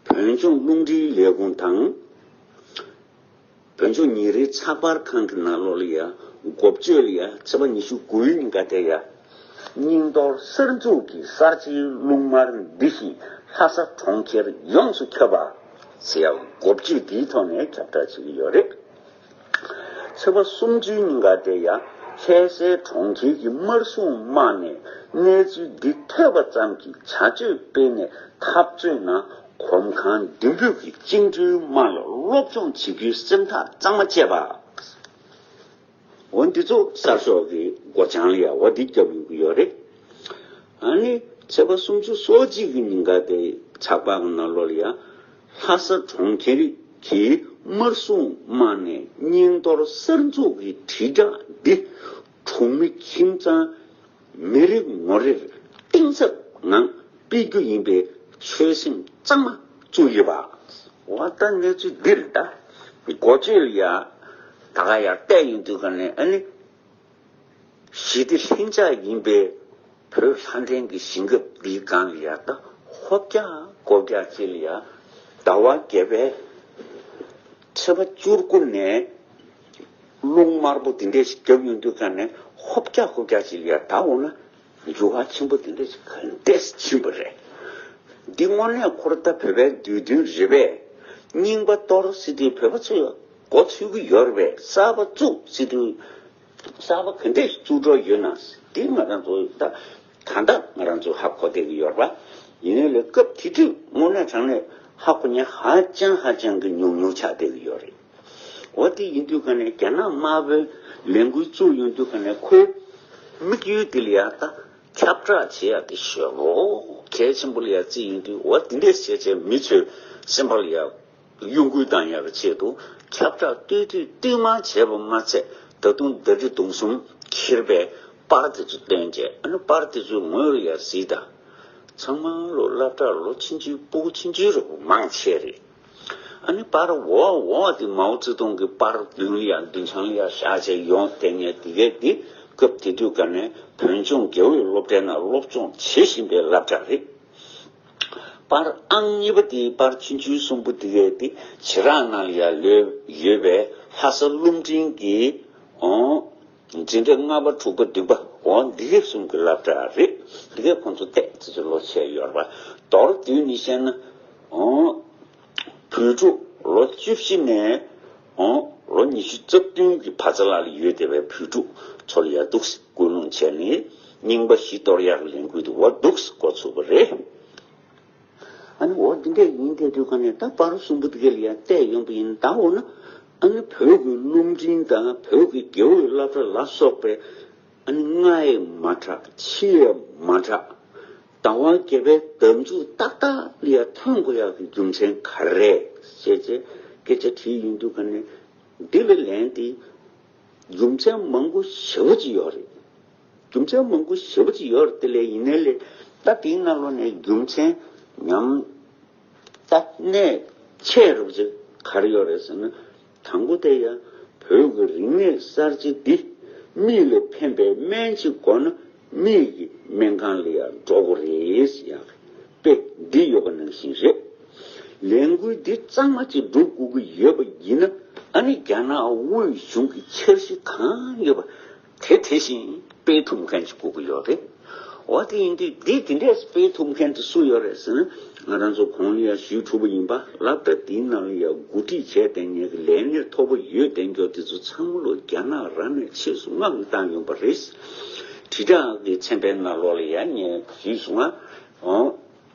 བོད་ལྗོངས་རླུང་འཕྲིན་ལས་ཁུངས་དང་། བོད་ལྗོངས་ཉིན་རེའི་ཚགས་པར་ཁང་གི་ནང་ལོགས་ལ་ཡ་འགོ་བརྗོད་ལ་ཡ་ཚེས་པ་ཉི་ཤུ་དགུའི་ཉིན་ཀ་དེ་ཡ། རྙིང་གཏོར་གསར་འཛུགས་ཀྱི་གསར་བརྗེའི་རླུང་དམར་འདི་བཞིན་ལྷ་ས་གྲོང་ཁྱེར་ཡོངས་སུ་ཁྱབ་པ་ཟེར་ཡ་འགོ་བརྗོད་འདིའི་ཐོག་ནས་ཁྱབ་བསྒྲགས་བྱེད་ཀྱི་ཡོད་རེད། ཚེས་པ་སུམ་ཅུའི་ཉིན་ཀ་དེ་ཡང་ལྷ་སའི་གྲོང་ཁྱེར་གྱི་དམར་སྲུང་དམག་ནས་གནས་ཚུལ་འདི་ཐོས་པ་ཙམ་གྱིས་བྱ་སྤྱོད་སྤེལ་ནས་འཐབ་རྩོད་ནང་གོམ་གང་མདུན་སྤོས་ཀྱིས་བཅིངས་འགྲོལ་དམག་ལ་སློབ་སྦྱོང་བྱེད་རྒྱུའི་སེམས་ཐག་གཙང་མ་བཅད་པ། འོ་འདི་ཚོ་གསར་ཤོག་གི་སྒོ་བྱང་ལ་ཡང་འོ་འདི་བརྒྱབ་ཡོང་གི་ཡོད་རེད། ཨ་ནི་ཚེས་པ་སུམ་ཅུ་སོ་གཅིག་གི་ཉིན་ཀ་དེ་ཚགས་པར་གྱི་ནང་ལོགས་ལ་ཡང་ལྷ་ས་གྲོང་ཁྱེར་གྱི་དམར་སྲུང་དམག་ནས་རྙིང་གཏོར་གསར་འཛུགས་ཀྱི་དྲིལ་བསྒྲགས་འདི་གྲོང་མི་ཁྱིམ་ཚང་མི་རེ་ངོ་རེར་གཏིང་ཟབ་ངང་སྤེལ་རྒྱུ་ཡིན་པའི་ཆོད་སེམས་གཙང་མ་བཙུགས་ཡོད་པ། འོ་ད་གནས་ཚུལ་འདི་རེད་ད། འགོ་བརྗོད་ལ་ཡ་ད་ག་ཡར་བལྟས་ཡོང་དུས་ག་ནས་ཨ་ནི། ཞི་བདེ་ལྷིང་འཇགས་ཡིན་པའི་བོད་ལྷ་ལྡན་གྱི་ཞིང་ཁམས་འདིའི་སྒང་ལ་ཡ་ད་ཧོབ་རྒྱག་ཀོ་རྒྱག་ཅིག་ལ་ཡ་ཟླ་བ་བརྒྱད་པའི་ཚེས་པ་བཅུ་དགུ་ནས་རླུང་དམར་པོ་འདི་འདྲས་ཞིག་བརྒྱབ་ཡོང་དུས་ག་ནས་ཧོབ་རྒྱག་ཀོ་རྒྱག་ཅིག་ལ་ཡ་ད་འོ་ན་འགྱུར་བ་ཆེན་པོ་འདི་འདྲས་ཞིག་ག་འདྲས་ཕྱིན་པ་རེད། འདི་དངོས་གནས་ཁོ་ར་ད་བོད་པའི་འདོད་འདུན་རེད་པས། རྙིང་པ་གཏོར་ཟེར་དུས་བོད་པ་ཚོས་མགོ་ཚོས་ཀྱི་ཡོད་རེད་པས། གསར་པ་བཙུགས་ཟེར་དུས། གསར་པ་ག་འདྲས་བཙུགས་འགྲོ་ཡོད་ན། དེ་ང་རང་ཚོ་ད་ད་ལྟ་ང་རང་ཚོ་ཧ་གོ་བསྡད་ཀྱི་ཡོད་རེད་པ། ཡིན་ནའི་ལས་སྐབས་དེ་དུས་དངོས་གནས་དྲང་གནས་ཧ་གོ་མཁན་ཧ་ཅང་ཧ་ཅང་གི་ཉུང་ཉུང་ཆགས་བསྡད་ཀྱི་ཡོད་རེད། འོ་དེ་ཡིན་དུས་ག་ནས་རྒྱ་ནག་དམར་པོའི་ལས་འགུལ་བཙུགས་ཡོང་དུས་ག་ནས་ཁོའི་དམིགས་ཡུལ་དེ་ལ་ཡ་ད་ཁྱབ་བསྒྲགས་བྱེད་ཡ་དེ་ཞེ་པོ་གལ་ཆེན་པོ་ལ་ཡ་བརྩིས་ཡོང་དུས། འོ་དེ་འདྲས་བྱས་བྱས་མི་ཚོའི་སེམས་པ་ལ་ཡ། གཡོ་འགུལ་བཏང་ཡག་གི་ཆེད་དུ་ཁྱབ་བསྒྲགས་ལྟོས་ལྟོས་ལྟོས་མ་བྱས་པ་མ་ཚད། ད་དུང་ཟླ་སྒྲིལ་གདུང་གསུམ་འཁྱེར་བའི་པར་དེ་ཚོ་བཏོན་རྗེས། ཨ་ནི་པར་དེ་ཚོའི་ངོས་ལ་ཡར་གཟིགས་དང་། ཚང་མ་ལོ་སློབ་གྲྭར་ལོ་ཆུང་ཆུང་སྤུ་གུ་ཆུང་ཆུང་རེ་བོ་མང་ཆེ་རེད། ཨ་ནི་པར་འོག་འོག་དེ་མའོ་ཙེ་ཏུང་གི་པར་མདུན་ལ་ཡར་མདུན་བྱང་ལ་ཡར་བཞག་བྱས་ཡོང་བསྡད་མཁན་དེ་གས་དེ་སྐབས་དེ་དུས་ག་ནས་བོད་ལྗོངས་དགེ་འོས་སློབ་གྲྭའི་ནང་སློབ་སྦྱོང་བྱེད་བཞིན་པའི་སློབ་གྲྭ་རེད། པར་ཨང་གཉིས་པ་དེ། པར་ཆུང་ཆུང་གསུམ་པོ་དེ་གས་དེ་བྱེ་བྲག་ནང་ལ་ཡར་ལོས་ཡོད་པའི་ལྷ་ས་རླུང་འཕྲིན་གྱི་འོང་འཛིན་གྲྭ་ལྔ་པ་དྲུག་པ་བདུན་པ་འོང་འདི་གས་གསུམ་གྱི་སློབ་གྲྭ་རེད། དེ་གས་ཁོང་ཚོ་ཏོག་ཙམ་ཅིག་ལོ་ཆེ་ཡོད་རེད་པ། མདོར་བསྡུས་ནས་བཤད་ན་འོང་བོད་ཕྲུག་ལོ་བཅུ་བཞི་ནས་འོང་ལོ་ཉི་ཤུ་རྩ་བདུན་གྱི་བར་མཚམས་ལ་ཡོད་བསྡད་པའི་བོད་ཕྲུག་ཚོ་ལ་ཡར་འདུག་སེ་སྐུལ་སློང་བྱས་ནས་རྙིང་པ་བཞི་གཏོར་ཡག་གི་ལས་འགུལ་དེ་འོ་འདུག་སེ་འགོ་ཚུགས་པ་རེད། ཨ་ནི་འོ་འདི་འདྲས་ཡིན་བསྡད་དུས་ག་ནས་ད་པར་གསུམ་པོ་འདི་ག་ལ་ཡང་བལྟས་ཡོང་པ་ཡིན་ད། འོ་ན་ཨ་ནི་བོད་ཀྱི་རླུང་འཕྲིན་དང་བོད་ཀྱི་དགེ་འོས་སློབ་གྲྭ་ལ་སོགས་པའི་ཨ་ནི་སྔ་ཡི་མ་གྲགས་ཕྱི་ཡི་མ་གྲགས་ཟླ་བ་བརྒྱད་པའི་གདམ་འཛུགས་ཏག་ཏག་ལ་ཡང་ཐོན་དགོས་ཡག་གི་རྒྱུ་མཚན་ག་རེ་རེད་ཅེས་སྐད་ཆ་དྲིས་ཡོང་དུས་ག་ནས་འདི་ལ་ལན་དེ་རྒྱུ་མཚན་མང་པོ་ཞེ་པོ་ཅིག་ཡོད་རེད། རྒྱུ་མཚན་མང་པོ་ཞེ་པོ་ཅིག་ཡོད་རེད། དེ་ལས་ཡིན་ནའི་ལས་ད་དེའི་ནང་ལོགས་ནས་རྒྱུ་མཚན་ཉམས་ད་གནད་ཆེ་རུ་ཅིག་ག་རེ་ཡོད་རེད་ཟེར་ན། དང་པོ་དེ་ཡང་བོད་ཀྱི་རིག་གནས་གསར་བརྗེ་འདི་མིག་ལ་ཕན་པའི་སྨན་ཅིག་དགོས་ན་མིག་གི་སྨན་ཁང་ལ་ཡང་འགྲོ་དགོས་རེད་ཟེར་ཡག་དཔེ་འདི་ཡོད་པ་ནང་བཞིན་རེད། ལས་འགུལ་འདི་གཙང་མ་ཅིག་སྒྲུབ་དགོས་ཀྱི་ཡོད་པ་ཡིན་ན་ཨ་ནི་རྒྱ་ནག་དབུས་གཞུང་གི་འཆར་གཞི་གང་ཡོད་པ་དེ་དེ་བཞིན་སྤེལ་ཐུབ་མཁན་ཞིག་དགོས་ཀྱི་ཡོད་རེད། འོ་དེ་ཡིན་དུས་འདི་དེ་འདྲས་སྤེལ་ཐུབ་མཁན་དེ་སུ་ཡོད་རེད་ཟེར་ན། ང་རང་ཚོ་གོང་ལ་ཡ་ཞུས་གྲུབ་པ་ཡིན་པ། སློབ་གྲྭ་དེའི་ནང་ལ་ཡ་འགོ་ཁྲིད་བྱས་བསྡད་མཁན་གྱི་ལས་གནས་མཐོ་པོ་ཡོད་བསྡད་མཁན་དེ་ཚོ་ཚང་མ་ལོ་རྒྱ་ནག་རང་ནས་ཕྱིས་སུ་མངགས་བཏང་ཡོང་པ་རེད། དྲིལ་བསྒྲགས་ཀྱི་ཚན་པའི་ནང་ལོགས་ལ་ཡ་ངས་ཞུས་སོང་ང་། འོ།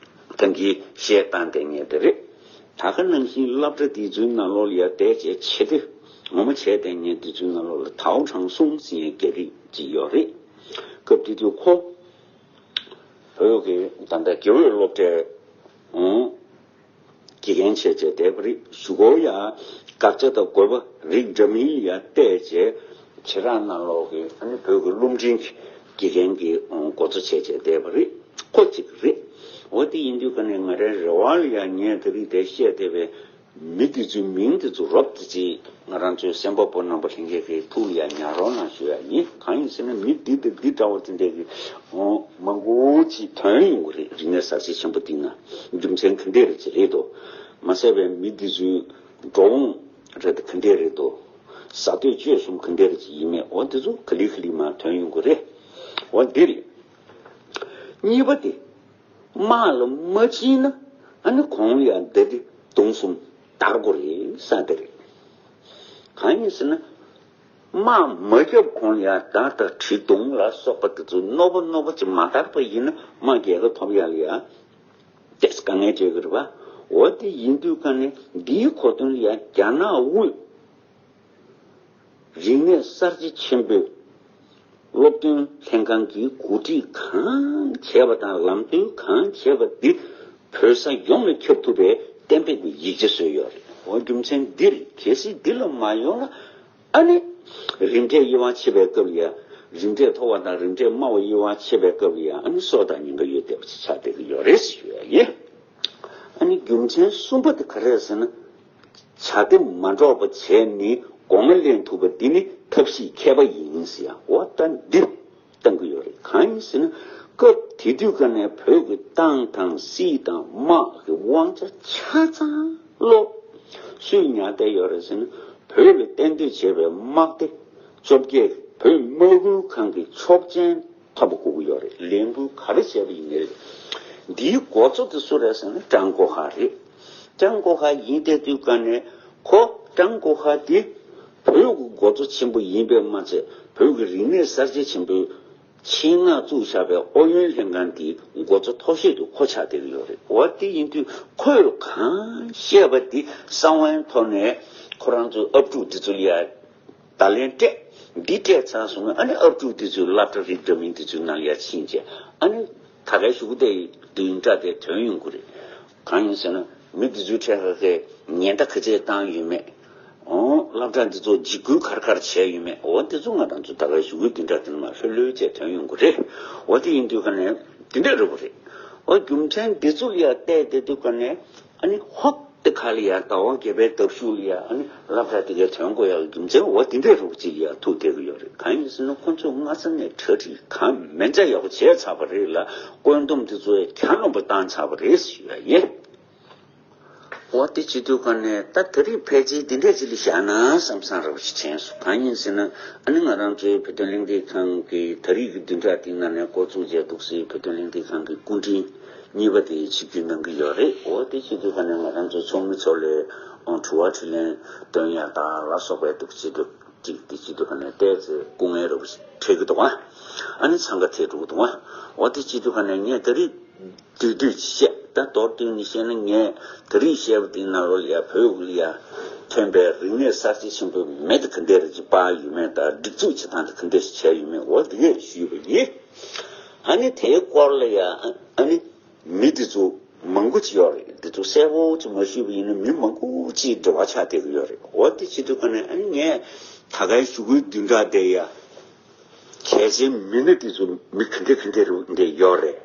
ད་གིན་བཤད་བཏང་བསྡད་མཁན་དེ་རེད། ད་ག་ནང་བཞིན་སློབ་གྲྭ་དེ་ཚོའི་ནང་ལོགས་ལ་ཡ་བསྡད་བྱས་བྱེད་དེ་ངོ་མ་བྱས་བསྡད་མཁན་དེ་ཚོའི་ནང་ལོགས་ལ་ཐའོ་ཁྲང་སུང་ཟེར་མཁན་རྒྱ་རིགས་ཅིག་ཡོད་རེད། སྐབས་དེ་དུས་ཁོ་བོད་ཀྱི་ད་ལྟ་དགེ་འོས་སློབ་གྲྭའི་འོང་དགེ་རྒན་བྱས་བྱས་བསྡད་པ་རེད། གཞུག་གུ་ཡ་དགག་བྱ་དང་དགོས་པ་རིགས་འདྲ་མིན་ལ་ཡ་བལྟས་བྱས་བྱེ་བྲག་ནང་ལོགས་ཀྱི་ཨ་ནི་བོད་ཀྱི་སློབ་འབྲིང་གི་དགེ་རྒན་གྱི་འགོ་གཙོ་བྱས་བྱས་བསྡད་པ་རེད། ཁོ་གཅིག་རེད། འོ་དེ་ཡིན་དུས་ཀ་ནས་ང་རའི་རེ་བ་ལ་ཡ་ངས་དེ་རིང་དེ་བཤད་བསྡད་པའི་མི་དེ་ཚོའི་མིང་དེ་ཚོ་རོབ་ཙམ་ཅིག་ང་རང་ཚོའི་གསན་པ་པོ་རྣམ་པ་ལྷན་རྒྱས་ཀྱི་ཐུགས་ལ་ཡ་ཉར་རོགས་གནང་ཞུ་ཡ་ཡིན། གང་ཡིན་ཟེར་ན་མི་འདི་དང་འདི་འདྲ་བོ་དེ་འདྲ་གི་མང་པོ་ཅིག་ཐོན་ཡོང་གི་རེད། རིག་གནས་གསར་བརྗེ་ཆེན་པོ་འདི་ནང་རྒྱུ་མཚན་ག་འདྲས་རེད་ཅེས་རེད་དོ། མ་ཟད་པའི་མི་འདི་ཚོའི་འགྲོ་འོང་རེད་དོ། ག་འདྲས་རེད་དོ། ཟ་འདོད་སྤྱོད་གསུམ་ག་འདྲས་རེད་ཅེས་ཡིན་མེད། འོ་དེ་ཚོ་ག་ལེ་ག་ལེ་མར་ཐོན་ཡོང་གི་རེད། འོ་འདི་རེད། གཉིས་པ་དེ། དམག་ལ་མ་ཕྱིན་ན་ཨ་ནི་གོང་ལ་ཡང་མདའ་གྲི་མདུང་གསུམ་དར་དགོས་རེད་ས་དེ་རེད། གང་ཡིན་ཟེར་ན། དམག་མ་བརྒྱབ་གོང་ལ་ཡང་མདའ་དང་གྲི་མདུང་ལ་སོགས་པ་དེ་ཚོ་རྣོ་པོ་རྣོ་པོ་ཅིག་མ་དར་བ་ཡིན་ན་དམག་རྒྱལ་ཁ་ཐོབ་ཡག་ལ་ཡང་ཏོག་ཙམ་དཀའ་ངལ་འཕྲད་ཀྱི་རེད་པ། འོ་དེ་ཡིན་དུས་ཀ་ནས་འདིའི་གོ་དོན་ལ་ཡང་རྒྱ་ནག་དབུས། རིག་གནས་གསར་བརྗེ་ཆེན་པོའི་སློབ་སྟོན་ལྷན་ཁང་གིས་གོ་སྒྲིག་གང་བྱས་པ་དང་ལམ་སྟོན་གང་བྱས་པ་འདི་བོད་ས་ཡོངས་ལ་ཁྱབ་ཐུབ་པའི་གཏན་འབེབས་ཀྱི་ཡིག་ཆ་བཟོས་ཡོད་རེད། འོ་རྒྱུ་མཚན་འདི་རེད། གལ་སྲིད་འདི་ལ་མ་ཡོང་ན་ཨ་ནི་རིམ་གྲས་དབྱེ་བ་ཕྱེ་བའི་སྐབས་ལ་ཡ་རིམ་གྲས་མཐོ་བ་དང་རིམ་གྲས་དམའ་བ་དབྱེ་བ་ཕྱེ་བའི་སྐབས་ལ་ཡ་ཨ་ནི་སྲོག་དང་ཉེན་ཁ་ཡོད་བསྡད་པ་ཅིག་ཆགས་བསྡད་ཀྱི་ཡོད་རེད་ཞུ་ཡ་ཡིན། ཨ་ནི་རྒྱུ་མཚན་གསུམ་པ་དེ་ག་རེ་རེད་ཟེར་ན། བྱ་དེ་མ་འདྲོག་པ་བྱས་ནས་སྒོ་ང་ལེན་ཐུབ་པ་འདི་ནི་ཐབས་ཤེས་མཁས་པ་ཡིན་ཟེར་ཡ། འོ་ད་འདི་བཏང་གི་ཡོད་རེད། གང་ཡིན་ཟེར་ན་སྐབས་དེ་དུས་ཀ་ནས་བོད་ཀྱི་ཏང་དང་སྲིད་དང་དམག་གི་དབང་ཆ་ཆ་ཚང་ལོ་སུས་ཉར་བསྡད་ཡོད་རེད་ཟེར་ན་བོད་ལ་གཏན་སྡོད་བྱས་པའི་དམག་སྡེ་བཅོ་བརྒྱད་བོད་དམག་ཁུལ་ཁང་གི་ཆོག་མཆན་ཐོབ་པ་དགོས་ཀྱི་ཡོད་རེད། ལས་འགུལ་ག་རེ་བྱས་པ་ཡིན་ནའི་རེད། འདིའི་འགོ་གཙོ་དེ་སུ་རེད་ཟེར་ན་ཀྲང་གོ་ཧ་རེད། ཀྲང་གོ་ཧ་ཡིན་བསྡད་དུས་ཀ་ནས་ཁོ་ཀྲང་གོ་ཧ་དེ་བོད་ཀྱི་འགོ་གཙོ་ཆེན་པོ་ཡིན་པས་མ་ཚད་བོད་ཀྱི་རིག་གནས་གསར་བརྗེ་ཆེན་པོའི་ཆེད་མངགས་བཙུགས་བཞག་པའི་ཨུ་ཡོན་ལྷན་ཁང་དེའི་འགོ་གཙོ་མཐོ་ཤོས་དེ་ཁོ་ཆགས་བསྡད་ཀྱི་ཡོད་རེད། འོ་དེ་ཡིན་དུས་ཁོས་གང་བཤད་པ་དེ་གསང་བའི་ཐོག་ནས་ཁོ་རང་ཚོའི་ཨབ་ཕྲུག་དེ་ཚོ་ལ་ཡ། བརྡ་ལན་སྤྲད། འདི་སྤྲད་ཚར་སོང་ན་ཨ་ནི་ཨབ་ཕྲུག་དེ་ཚོའི་སློབ་གྲྭ་རིགས་འདྲ་མིན་དེ་ཚོའི་ནང་ལ་ཡ་ཕྱིན་བྱས་ཨ་ནི་ད་གའི་གཞུག་གུ་དེ་བདུན་ཕྲག་དེ་ཐོན་ཡོང་གི་རེད། གང་ཡིན་ཟེར་ན་མི་དེ་ཚོའི་ཕྲད་ཁ་ཁའི་ཉེན་བརྡ་ག་ཚད་བཏང་ཡོད་མེད། འོང་སློབ་གྲྭ་འདི་ཚོ་འཇིགས་སྐུལ་ག་རེ་ག་རེ་བྱས་ཡོད་མེད། འོ་དེ་ཚོ་ང་རང་ཚོ་ད་གའི་གཞུག་གུའི་བདུན་ཕྲག་དེ་ནང་ལ་ལྷོད་ལྷོད་བྱས་ཐོན་ཡོང་གི་རེད། འོ་དེ་ཡིན་དུས་ཀ་ནས་དེ་འདྲ་རེད་པ་རེད། འོ་རྒྱུ་མཚན་འདི་ཚོ་ལ་ཡ་བལྟས་བསྡད་དུས་ཀ་ནས་ཨ་ནི་ཧོབ། དེ་ཁ་ལ་ཡ་ཟླ་བ་བརྒྱད་པའི་ལྡབ་གཞུག་ལ་ཡ་ཨ་ནི་སློབ་གྲྭ་དེ་གའི་ཐོན་དགོས་ཡག་རྒྱུ་མཚན་འོ་དེ་འདྲའི་རུ་ཅིག་ཡ་ཐུག་བསྡད་ཀྱི་ཡོད་རེད། གང་ཡིན་ཟེར་ན་ཁོ་ཚོས་སྔ་ས་ནས་གྲ་སྒྲིག་གང་མེད་མཚམས་ཡག་པོ་བྱས་ཚར་བ་རེད་ལ་བཀོད་འདོམས་དེ་ཚོ་ཡ་གྱ་ནོམ་པོ་བཏང་ཚར་བ་རེད་ཞུ་ཡ་ཡིན། འོ་དེ་བྱེད་དུས་ཀ་ནས་ད་ད་རེས་ཕལ་ཆེར་འདི་འདྲས་ཅིག་ལ་བཞག་ན་བསམ་བསམ་ར་བ་ཞིག་དྲན་སོང་། གང་ཡིན་ཟེར་ན་ཨ་ནི་ང་རང་ཚོའི་བོད་དོན་གླེང་སྟེགས་ཁང་གི་ད་རེས་ཀྱི་བདུན་ཕྲག་དེའི་ནང་ནས་འགོ་བཙུགས་བྱས་འདུག་སེ་བོད་དོན་གླེང་སྟེགས་ཁང་གི་སྐུ་མགྲོན། གཉིས་པ་དེ་ཆིབས་བསྒྱུར་གནང་གི་ཡོད་རེད། འོ་དེ་བྱེད་དུས་ཀ་ནས་ང་རང་ཚོ་ཚོགས་མི་ཚོ་ལས་དྲི་བ་དྲིས་ལན་འདོན་ཡ་དང་ལ་སོགས་པའི་འདུག་བྱེད་དུས་ཅིག་དེ་བྱེད་དུས་ཀ་ནས་བལྟས་ཚེ་སྐུ་ངལ་རབ་འཕྲད་ཀྱི་འདུག་ཨ། ཨ་ནི་འཚང་ཁ་ཐེབས་འགྲོ་གི་འདུག་ཨ། འོ་དེ་བྱེད་དུས་ཀ་ནས་ངས་ད་རེས་བསྡུས་བསྡུས་ཅིག་བཤད། ད་མདོར་བསྡུས་ནས་བཤད་ན་ངས་ད་རེས་བཤད་པ་དེའི་ནང་ལོགས་ལ་ཡ་བོད་ལ་ཡ་ཐོན་པའི་རིག་གནས་གསར་བརྗེ་ཆེན་པོའི་མེ་དེ་ག་འདྲས་རེ་ཅིག་སྤར་ཡོད་མེད་དང་སྒྲིག་འཛུགས་བྱེད་སྟངས་དེ་ག་འདྲས་ཞིག་བྱས་ཡོད་མེད་འོ་དེ་གས་ཞུས་པ་ཡིན། ཨ་ནི་དེའི་སྐོར་ལ་ཡ་ཨ་ནི། མི་དེ་ཚོ་མང་པོ་ཅིག་ཡོད་རེད། དེ་ཚོ་གསལ་པོ་ཅིག་མ་ཞུས་པ་ཡིན་ན་མི་མང་པོ་ཅིག་འབྲེལ་བ་ཆགས་བསྡད་ཀྱི་ཡོད་རེད། འོ་དེ་བྱེད་དུས་ཀ་ནས་ཨ་ནི་ངས་ད་གའི་གཞུག་གུའི་བདུན་ཕྲག་དེ་ཡ་གལ་ཆེན་མི་སྣ་དེ་ཚོ་མི་ག་འདྲ་ག་འདྲ་རུ་འདྲ་ཡོད་རེད།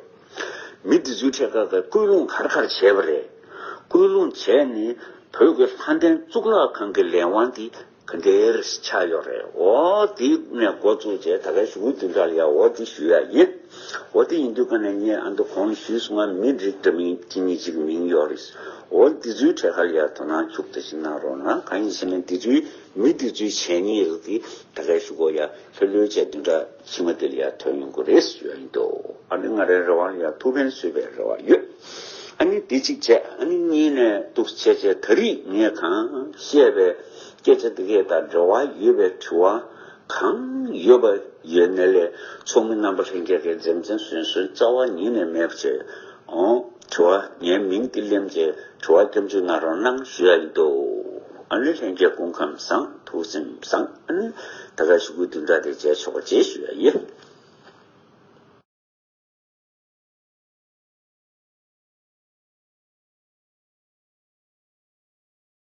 མི་དེ་ཚོའི་ཕྲད་ཁ་ཁ་སྐུལ་སློང་ག་རེ་ག་རེ་བྱས་པ་རེད། སྐུལ་སློང་བྱས་ནས་བོད་ཀྱི་ལྷ་ལྡན་གཙུག་ལག་ཁང་གི་ལས་དབང་དེ་ ག་འདྲའི་ཆགས་ཡོད་རེད། འོ་དེ་ནས་འགོ་བཙུགས་བྱས་ད་ག་ཞུ་གུ་དེ་འདྲ་ལ་ཡ་འོ་དེ་ཞུ་ཡ་ཡིན། འོ་དེ་ཡིན་དུས་ཀ་ནས་ངས་ཨ་མདོ་གོང་ཞུས་སོང་ང་མི་རིགས་འདྲ་མིན་གཅིག་གཉིས་གཅིག་མིང་ཡོད་རེད། འོ་འདི་ཚོའི་གྲས་ཁ་ལ་ཡ་དོ་སྣང་ཤུགས་ད་ཅིག་གནང་རོགས་གནང་། གང་ཡིན་ཟེར་ན་འདི་ཚོའི་མི་འདི་ཚོའི་བྱས་ཉེས་རིགས་དེ་ད་ག་ཞུ་གོ་ཡ་ལྷོད་ལྷོད་བྱས་བདུན་ཕྲག་ཕྱི་མ་དེ་ལ་ཡ་ཐོན་ཡོང་གི་རེད་ཞུ་ཡ་ཡིན་དོ། ཨ་ནི་ང་རའི་རེ་བ་ལ་ཡ་ཐུགས་ཕན་གསོས་པའི་རེ་བ་ཡོད། ཨ་ནི་འདི་གཅིག་བྱས། ཨ་ནི་གཉིས་ནས་འདུག་བྱས་བྱས་ད་རེས་ངས་གང་བཤད་པའི་སྐད་ཆ་འདི་གས་དང་འབྲེལ་བ་ཡོད་པའི་དྲི་བ་གང་ཡོད་པ་ཡོད་ནའི་ལས་ཚོགས་མི་རྣམ་པ་ལྷན་རྒྱས་ཀྱིས་འཛེམ་འཛེམ་ཟོན་ཟོན་རྩ་བ་ཉིད་ནས་མེད་པ་བྱས། ཨོ། དྲི་བ་ངའི་མིང་འདི་གླེམ་བྱས་དྲི་བ་སྐྱབས་འཇུག་གནང་རོགས་གནང་ཞུ་ཡ་ཡིན་དོ། ཨ་ནི་ལྷན་རྒྱས་སྐུ་ཁམས་བཟང་། ཐུགས་སེམས་བཟང་། ཨ་ནི་ད་ག་ཞུ་གུ་དེ་འདྲ་དེ་བྱས་ཆོག་པ་བྱེད་ཞུ་ཡ་ཡིན།